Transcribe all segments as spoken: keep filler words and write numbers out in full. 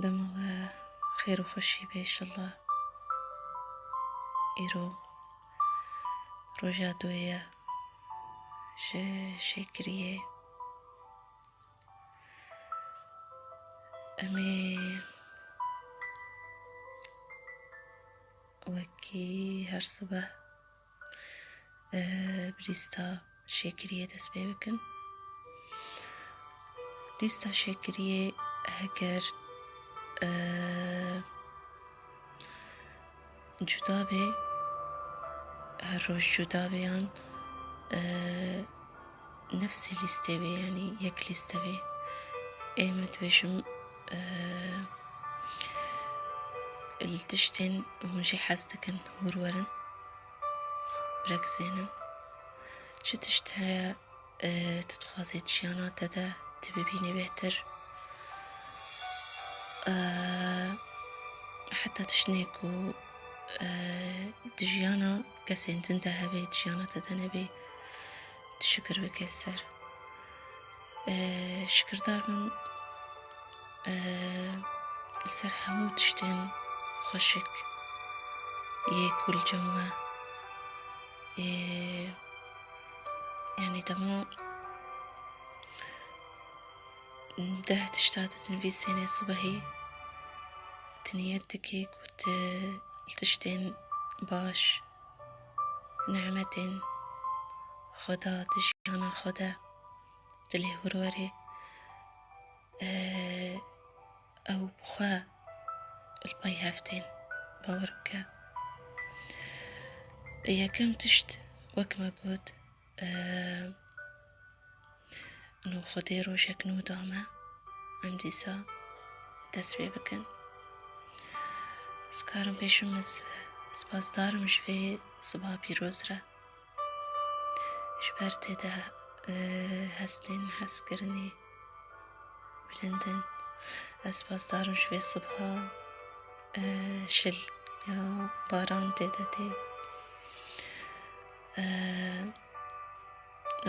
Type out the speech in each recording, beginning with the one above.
Dema we xêr û xweşî be inşallah. Îro roja duyê ye ji şêkiriyê. Em ê wekî her sibeh, e, bi lîsta şêkiriyê dest pê bikin. Lîsta şêkiriyê heger, e, cuda bê, her roj cuda bê yan, e, nefsê lîstê bê, yanî yek lîste bê. Ê min dibêjim, e, li tiştên hûn jê hez dikin hûr werin, birekizênin. Çi tişt heye, e, tu dixwazî di jiyana te de tu bibînî bêhtir? E, heta tiştê ku, e, di jiyana kesên din de hebe, di jiyana te de nebe, tu şikir bike ser. E, şikirdar bim, e, li ser hemû tiştên xweşik yê ku li cem we. E, yanî dema deh tişta tu dinivîsênê sibehî, tu niyet dikî ku tu li tiştên baş, nimetên Xweda di jiyana xwe de, tu lê hûr werê, e, ew bi xwe li pey hev tên, bawer bike. Yekem tişt, wek me got, e, nû Xwedê rojek nû da me, em dîsa dest pê bikin. Ez karim bêjim, ez spasdar im ji vê siba pîroz re. Ji ber tê de, e, hestên hezkirinê bilind in. Ez spasdar im ji vê sibha, e, şil ya baran tê de tê. E,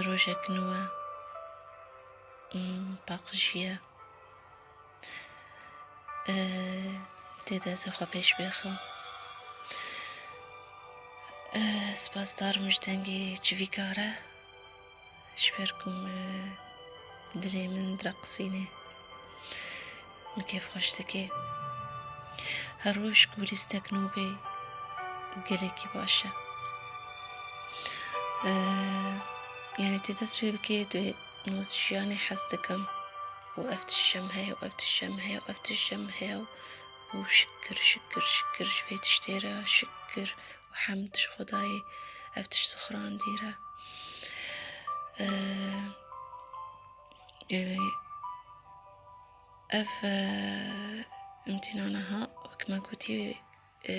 rojek nû e, mm, paqijî ye. E, tê de ez ê xwe pêş bêxim. E, spasdar im ji dengê çivîka re, ji ber ku min dilê min direqisînê, min kêfxweş dike. Her roj ku lîstek nû bê, gelekî baş e. E, yanî tê dest pê bike, tu nû ez ji jiyanê hez dikim û ev tişt ji me heye û ev tişt ji me heye û ev tişt ji me heye û şikir, şikir, şikir ji vê tiştê re, şikir û hemd ji Xwedayê, ev tişt zixurandî re. E, yanî ev, e, îmtîhana ha, wek me gotî, e,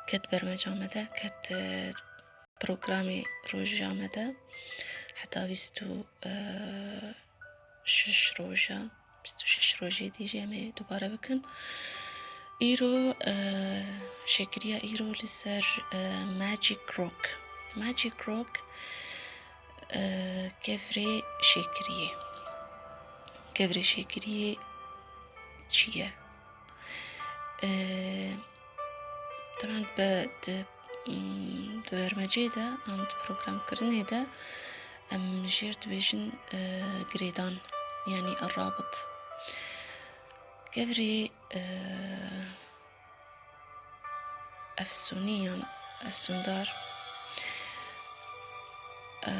ket bermeca me de, ket, e, programê roja me de, heta bîst û şeş roja, bîst û şeş rojê dî jî em ê dubare bikin. Îro, e, şêkiriya îro li ser, e, Magic Rock. Magic Rock, e, kevirê şêkiriyê. Kevirê şêkiriyê çi ye? E, Teban bi, di, di bermecê de an di programkirinê de em jêr dibêjin, e, girêdan, yanî errabit. Kevirê, e, efsûnî yan efsûndar, e,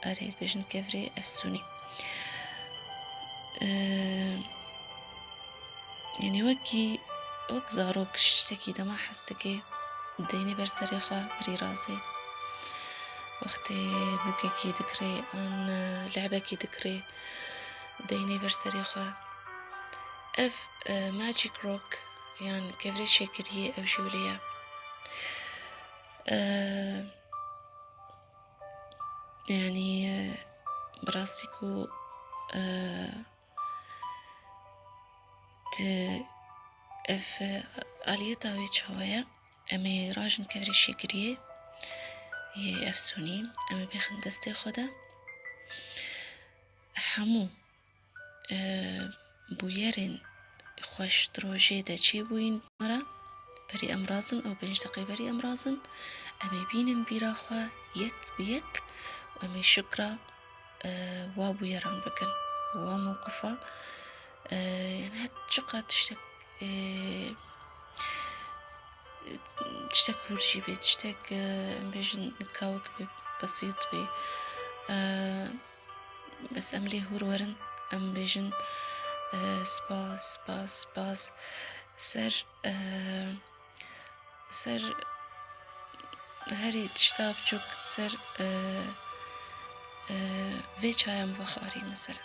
Erê, dibêjin kevirê efsûnî. Ee, yanî wekî, wek zarok tiştekî dema hez dike, deynê ber serê xwe, birî razê. Wextê bûkekî dikirê an, e, lehbekî dikirê, deynê ber serê xwe. Ev, e, Magic Rock yan kevirê şêkiriyê ew jî wile ye. E, Yanî, e, bi rastî ku, e, di ev, e, aliyeta wê çawa ye, em ê rajin kevirê şêkiriyê yê efsûnî, em ê bêxin destê xwe de. Hemû e, bûyerên xweş di rojê de çêbûyîn me re, berî em razin, ew pênc deqê berî em razin, em ê bînin bîra xwe yek bi yek û em ê şikra, e, wa bûyeran bikin, wa mewqifa, e, yani her çiqas tiştek, e, tiştek hûr jî bê, tiştek, e, em bêjin kawik bê, besît bê. E, bes em lê hûr werin, em bêjin, e, spas, spas, spas. Ser, e, ser herî tişta biçûk, ser, e, e, vê çaya min vexwarî, mesela.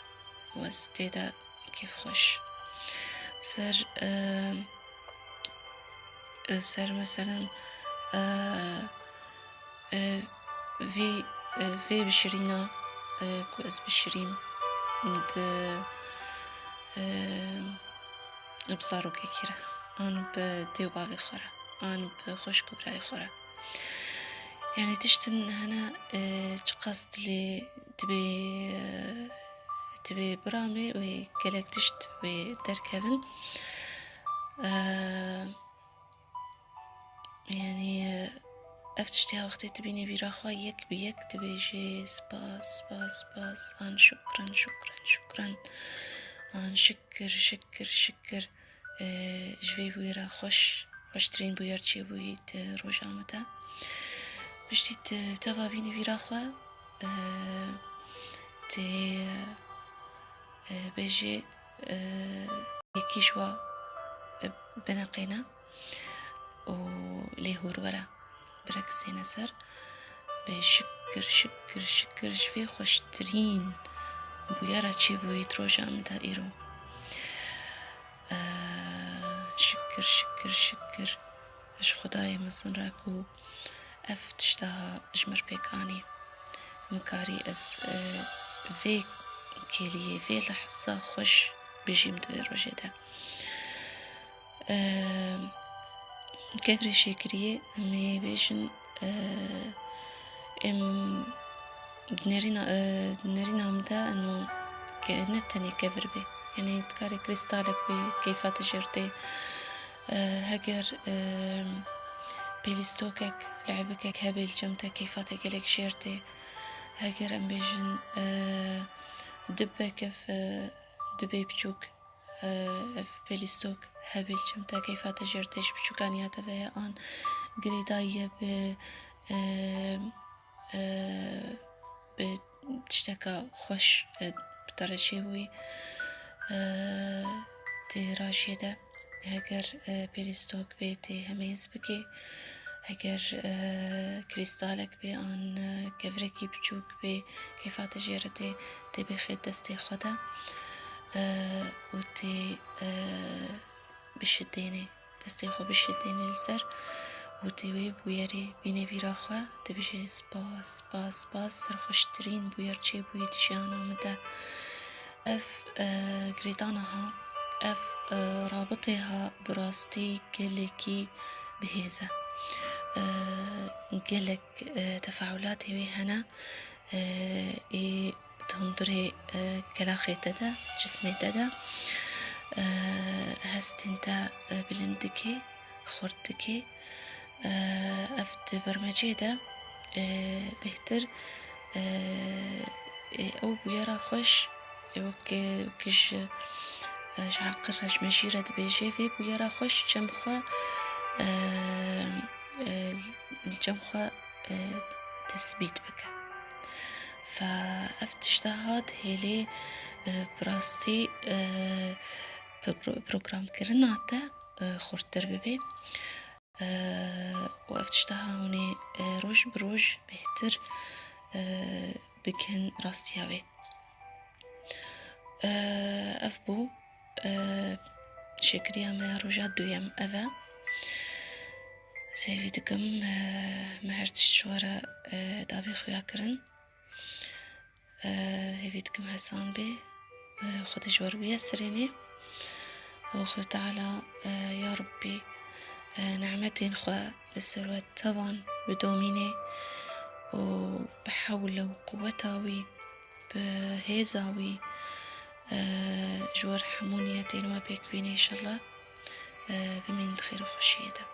Wez tê de kêfxweş. Ser, e, e, ser, meselen, e, e, vî, e, vê bişirîna, e, ku ez bişirîm di, e, bi zarokekî re, an bi dê û bavê xwe re, an bi xweşk û birayê xwe re. Yani tiştin hene, e, çiqas dilê dibê, e, dibê biramê wê gelek tişt wê derkevin. E, yani, e, ev tiştê ya wextê tu bînî bîra xwe yek bi yek dibêjê spas, spas, spas, an şukran, şukran, şukran, an şikir, şikir, şikir. E, ji vê bûyera xweş, xweştirîn bûyer çêbûyî di roja min de. Piştî tu teva bînî bîra xwe, e, tê, e, bêjê, e, yekî ji wa, e, bineqêne û lê hûr were. Birekisêne ser. Bê şikir, şikir, şikir ji vê xweştirîn bûyera çêbûyî di roja min de îro. Eee, şikir, şikir, şikir ji Xwedayê mezin re ku ev tişta ji mir pêk anî. Min karî ez, eee, vê kêliyê, vê lehza xweş bijîm di vê rojê de. Eee, kevirê şêkiriyê, em ê bêjin, eee, em di nerîna, eee, di nerîna min de eno ke-, ne tenê kevir bê. Yanî dikare krîstalek bê, keyfa te jêr tê. Eee, heger, eee, pêlîstokek, le'bikek hebe li cem te, keyfa te gelek jêr tê. Heger em bêjin, eee, dibek ev, eee, dibê biçûk, ev pêlîstok hebê li cem te, keyfa te jêr tê, ji biçûkaniya te ve ye an girêdayî ye bi, e, e, bi tişteka xweş, e, bi te re çêbûyî, e, di rajiyê de heger, e, pêlîstok bê tê hemêz bikê, heger, e, krîstalek bê an, e, kevirekî biçûk bê, keyfa te jê re tê, tê bêxê destê xwe de, e, û tê, e, bişidênê, destê xwe bişidênê li ser û tê wê bûyerê bînê bîra xwe, dibêjê spas, spas, spas, ser xweştirîn bûyer çêbûyî di jiyana min de. Ev, e, girêdana ha, ev, e, rabitê ha bi rastî gelekî bihêz e. E, gelek, e, tefaûlatê wê hene, e, ê di hundirê, e, kelaxê te de, cismê te de, e, hestên te, e, bilind dike, xurt dike. Ev di bermecê de, e, bêhtir, e, e, ew bûyera xweş, e, wek, wek ji, e, ji aqil re, ji mejî re dibêje, vê bûyera xweş cem xwe, e, e, li cem xwe, e, tesbît bike. Fe ev tişta ha dihêlê, e, bi rastî, e, pro-, programkirina te, e, xurttir bibe. Eee, û ev tişta ha hûn ê, eee, roj bi roj bêhtir, eee, bigihin rastiya wê. Eee, ev bû, eee, şêkiriya me ya roja duyem ev e. Sêvî dikim, eee, me her tişt ji we re, eee, dabî xuya kirin. Hêvî dikim hesan bê. Xwedê ji we re biyesirênê. Û Xwedê Teala, ya Rebbî, nîmetên xwe li ser we tevan bidomînê û bi hewle û quweta wî, bi hêza wî, Ji wir hemû niyetên we pêk bîne înşallah. Bimînin di xêr û xweşiyê de.